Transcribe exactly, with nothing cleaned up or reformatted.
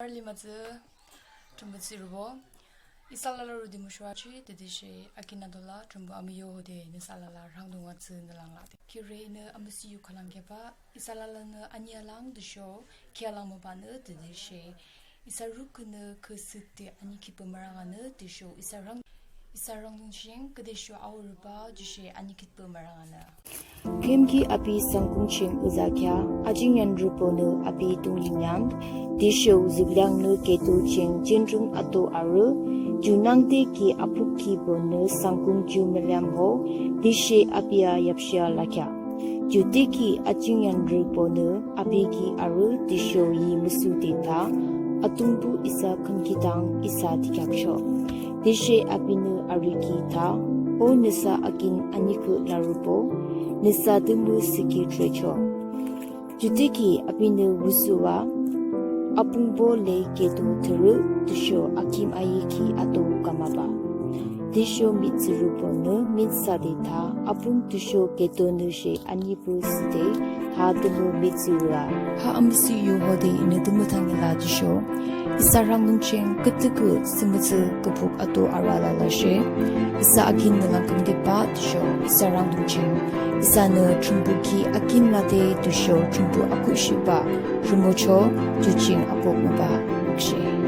Arülim atsü, Thrünpuh tsührübo, isa alala rhimochoh atsü, tütüshe akin adola Thrünpuh amuyung hode nüsa alala rhangdung atsü nü lang lade. Khihni amüsüh yu khülang kheahbah, isa alalanü anilang tüsho khülang mübanü tütüshe isa rukhühnü khüsükde anikhitpü müranganü tüsho isa rhang, isa rhangdung ching küde sho aorübah tüshe anikhitpü müranganü. Küyimki api sangkung ching yüzahkhi, ajingyanrübonü api dunglim yang, tüsho zübleangnü keto ching jindrün ato arü, junangde ki apukkibonü sangkung ju müleangho, tüshe api a yapshia lakheah. Judüki ajingyanrübonü api ki arü tüsho yi müsüde tha, Atungpuh isa khümkhitang isa dikheahchoh. Tüshe apinü arü ki tha, O nüsa akin anikhüh larübo, nüsa tümü thsükhi threcho. Judüki apinü wüsüa, apungbo le keto thürü tüsho akhim ayi ki ato kamabah. Tüsho mihtsürübonü mihtsade tha, apung tüsho ketonü she anipü thsüde, ha tümü mihtsürü a. Ha amüsüh yu hode inü tümü thangila tüsho isa rhangdung ching kütükhüh thsümütsü küpuk ato arü alalashe, isa akin nü lang khümkhitbah tüsho isa rhangdung ching isanü Thrünpuh ki akin lade tüsho Thrünpuh akhuhshihbah rhimochoh, ju ching akuk mübah. Akshe.